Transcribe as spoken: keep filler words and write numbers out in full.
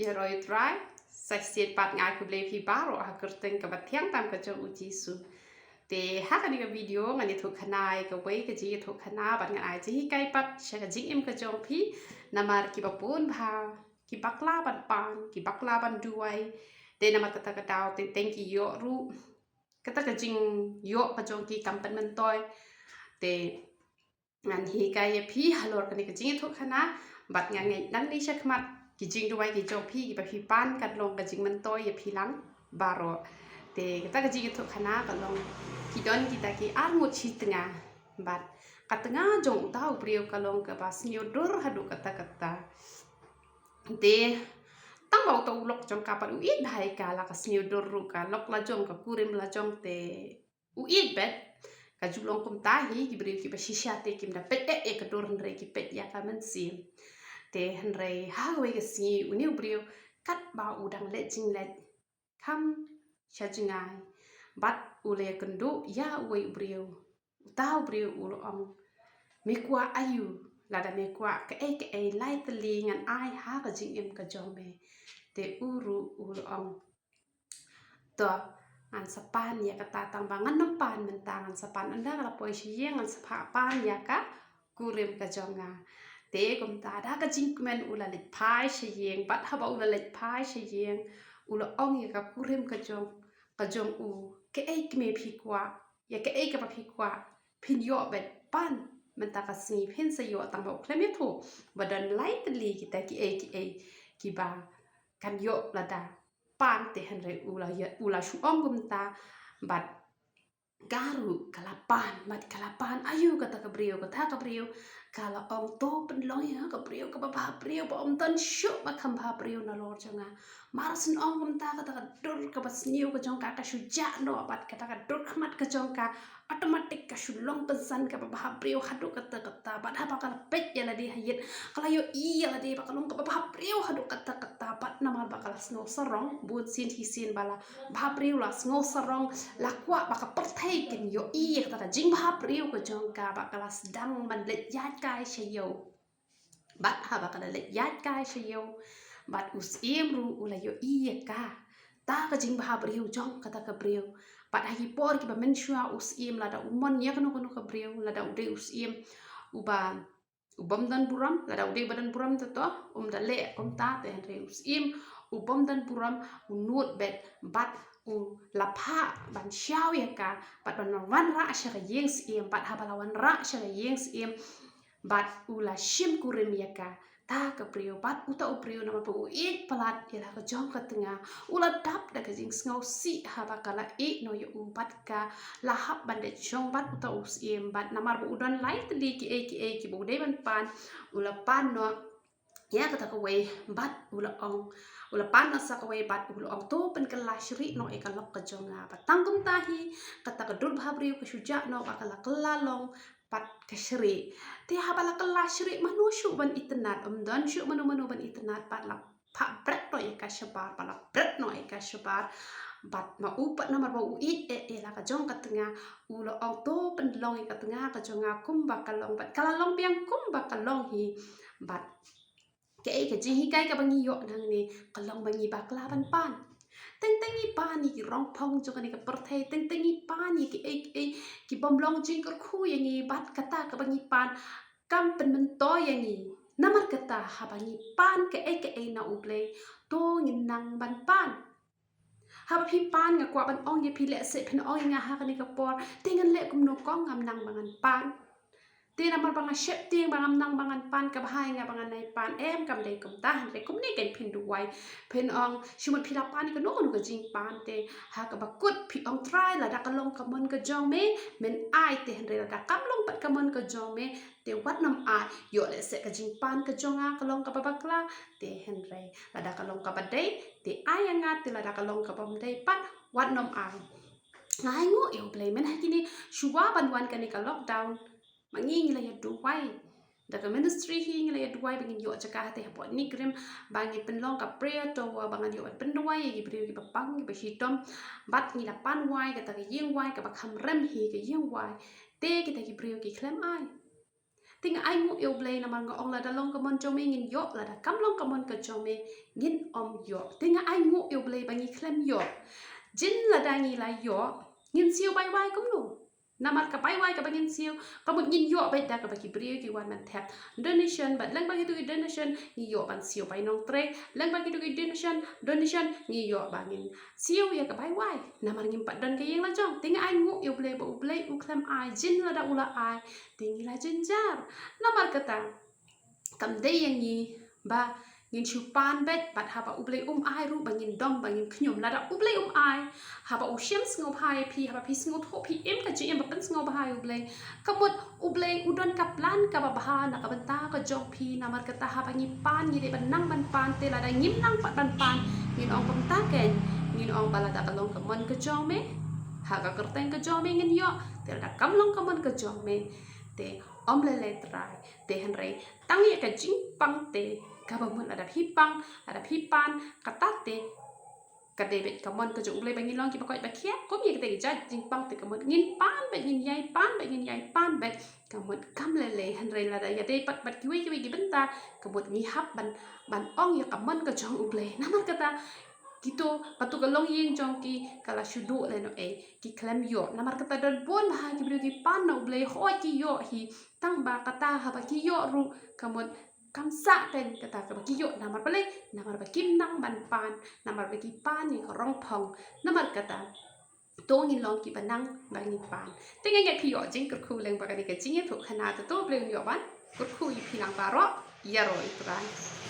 Ïaroh ïa u Trai, sa shisien pat nga ai khublei ïa phi baroh ha ka kyrteng kaba thiang tam ka jong u Jisu. Te ha kane ka video ngan ïathuh khana ïa kawei ka jingïathuh khana bad ngan ai jinghikai pat sha ka jingim ka jong phi, namar kiba bun bha ki bakla ban pan, ki bakla ban duwai. Te namar kata ka daw teng teng ki ïoh ruh kata ka jingïoh ka jong ki kam pynmyntoi. Te ngan hikai ïa phi halor kane ka jingïathuh khana bad ngan ngeit nangne shakhmat ki jingduwai ki jong phi kiba phi pan kan long ka jingmyntoi ïa phi lang baroh. Te kata ka jingïathuh khana ka long, ki don kita ki arngut shi tnga bad ka tnga jong uta u briew ka long kaba sngewdur haduh katta katta. Te tang ba uta u lok jong ka pat u ïeit bha ïa ka, la ka sngewdur ruh ka lok la jong, ka kurim la jong, te u ïeit bad ka ju long kumta hi. Ki briew kiba shisha te kim da peit eh ïa ka dur, hynrei ki peit ïa ka mynsiem. Te hynrei ha kawei ka sngi une u briew katba u dang leit jingleit kham sha jngai bad u la ïakynduh ïa uwei u briew. Uta u briew u la ong, me kwah aïu? Lada me kwah kaei kaei lai tylli ngan ai ha ka jingim ka jong me. Te u ruh u la ong, to ngan sa pan ïa kata, tang ba ngan nym pan mynta, ngan sa pan ynda ka la poi sha ïing, ngan sa phah pan ïa ka kurim ka jong nga. Te kumta da ka jingkmen u la leit phai sha ïing bad haba u la leit phai sha ïing u la ong ïa ka kurim ka jong ka jong u, kaei kmie phi kwah, ïa kaei kaba phi kwah phin ïoh beit pan mynta ka sngi, phin sa ïoh. Tang ba u khlem ïathuh ba don lai tylli kita kiei kiei kiba kan ïoh lada pan te, hynrei u la ïa u la shu ong kumta bad ka ruh ka la pan, bad ka la pan. Aïu kata ka briew? Kata ka briew ka la ong, to pynlong ïa ka briew kaba bha briew, ba ym don shuh ba kham bha briew nalor jong nga. Mar shu ong kumta, kata ka dur kaba sniew ka jong ka ka shu jah noh bad kata ka dur khmat ka jong ka automatic ka shu long pynsan kaba bha briew haduh katta katta. Bad haba ka la peit ïa lade ha ïit ka la ïohi ïa lade ba ka long kaba bha briew haduh katta katta. Bad namar ba ka la sngew sarong, bun sien hi sien ba la bha briew la sngew sarong, la kwah ba ka pyrthei kin ïohi ïa kata ka jingbha briew ka jong ka, bad ka la sdang ban leit ïaid kai sha ïew. Bad haba ka la leit ïaid kai sha ïew bad u syiem ruh u la ïohi ïa kata ka jingbha briew jong kata ka briew. Bad ha ki por kiba mynshuwa u syiem lada u mon ïa kano kano ka briew, lada u dei u syiem uba u bym don burom, lada u dei ba don burom te to um da leh kumta te, hynrei u syiem u bym don burom u nud beit bad u la phah ban shaw ïa ka bad ban wanrah sha ka ïing syiem. Bad haba la wanrah sha ka ïing syiem bad u la shim kurim ïa kata ka briew bad uta u briew namar ba u ïeit palat ïa la ka jong ka tnga, u la dap da ka jingsngewsih haba ka la ïeh noh ïa u bad ka la hap ban leit shong bad uta u syiem. Bad namar ba u don lai tylli kiei kiei kiba u dei ban pan, u la pan noh ïa kata kawei bad u la ong, u la pan noh sa kawei bad u la ong, to pynkylla shrieh noh ïa ka lok ka jong nga. Bad tang kumta hi kata ka dur bha briew ka shu jah noh bad ka la kylla long bad ka shrieh. Te haba la kylla shrieh, mano shuh ban itynnad? Ym don shuh mano mano ban itynnad bad la phah bret noh ïa ka shabar, bad la bret noh ïa ka shabar. Bad ma u pat namar ba u ïeit eh ïa la ka jong ka tnga, u la ong, to pynlong ïa ka tnga ka jong nga kumba ka long. Bad ka la long biang kumba ka long hi. Bad kaei ka jinghikai kaba ngi ïoh nangne? Ka long ba ngi bakla ban pan. Teng teng ngi pan ïa ki rong phong jong kane ka pyrthei, teng teng ngi pan ïa kiei kiei ki bym long jingkyrkhu ïa ngi, bad kata kaba ngi pan kam pynmyntoi ïa ngi. Namar kata haba ngi pan kaei kaei na U Blei, to ngin nang ban pan. Haba phi pan, nga kwah ban ong ïa phi, lehse phin ong ïa nga ha kane ka por, te ngan leh kumno kong, ngam nang ba ngan pan. Te namar ba nga sheptieng ba ngam nang ba ngan pan, ka bha ïa nga ba ngan nai pan. Em, kam dei kumta, hynrei kumne kein phin duwai. Phin ong, shu mut phi la pan ïa kano kano ka jingpan, te ha kaba kut phi ong, Trai, lada ka long ka mon ka jong me, men ai, te hynrei lada kam long pat ka mon ka jong me, te wat nym ai. Ïoh lehse ka jingpan ka jong nga ka long kaba bakla, te hynrei lada ka long kaba dei, te ai ïa nga, te lada ka long kaba ym dei pat, wat nym ai. Nga ainguh ïa U Blei, mynta ha kine shuwa ban wan kane ka lockdown, ma ngi ngi la ïaduwai. Da ka ministry hi ngi la ïaduwai ba ngin ïoh jaka hate hapoh NEIGRIHMS, ba ngin pynlong ka prayer tower, ba ngan ïoh ban pynduwai ïa ki briew kiba pang, kiba shitom. Bad ngi la pan wai, kata ka ïing wai kaba kham rem hi, ka ïing wai. Te kita ki briew ki khlem ai. Te nga ainguh ïa U Blei namar nga ong, lada long ka mon jong me ngin ïoh, lada kam long ka mon ka jong me ngin ym ïoh. Te nga ai nguh ïa U Blei ba ngi khlem ïoh. Jin lada ngi la ïoh, ngin siew bai wai kumno? Namar ka bai wai kaba ngin siew, ka mut ngin ïoh beit da kaba ki briew ki wan ban thep donation, bad lyngba kito ki donation ngi ïoh ban siew bai nongtrei, lyngba kito ki donation, donation ngi ïoh ba ngin siew ïa ka bai wai. Namar ngim pat don ka ïing la jong. Te nga ai nguh ïa U Blei ba U Blei u khlem ai, jin lada u la ai, te ngi la jynjar. Namar kata, kam dei ïa ngi ba ngin shu pan beit, bad haba U Blei um ai ruh ba ngin dom, ba ngin khñium. Lada U Blei um ai, haba u shem sngewbha ïa phi, haba phi sngewthuh phi im ka jingim ba pynsngewbha ïa U Blei, ka mut U Blei u don ka plan kaba bha na ka bynta ka jong phi. Namar kata, haba ngi pan, ngi dei ban nang ban pan. Te lada ngim nang pat ban pan, ngin ong kumta kein, ngin ong ba lada ka long ka mon ka jong me, ha ka kyrteng ka jong me ngin ïoh. Te lada kam long ka mon ka jong me, te ym lei lei Trai. Te hynrei tang ïa ka jingpang te, kaba mut lada phi pang, lada phi pan, kata te ka dei beit ka mon ka jong U Blei ba ngin long kiba koit ba khiah. Kum ïa kata ka jait jingpang te, ka mut ngin pan beit, ngin ïai pan beit, ngin ïai pan beit, ka mut kam lei lei. Hynrei lada ïadei pat bad kiwei kiwei ki bynta, ka mut ngi hap ban, ban ong ïa ka mon ka jong U Blei. Namar kata, kito, kato ka longïing jong ki ka la shu duh lehnohei, ki khlem ïoh. Namar kata don bun bha ki briew ki pan na U Blei, hooid ki ïoh hi, tang ba kata haba ki ïoh ruh, ka mut kam sah kein kata kaba ki ïoh. Namar balei? Namar ba kim nang ban pan, namar ba ki pan ïa ka rong phong. Namar kata, to ngin long kiba nang ba ngin pan. Te nga ngeit phi ïoh jingkyrkhu lyngba kane ka jingïathuhkhana. Te to Blei un ïoh ban kyrkhu ïa phi lang baroh. Ïaroh ïa U Trai.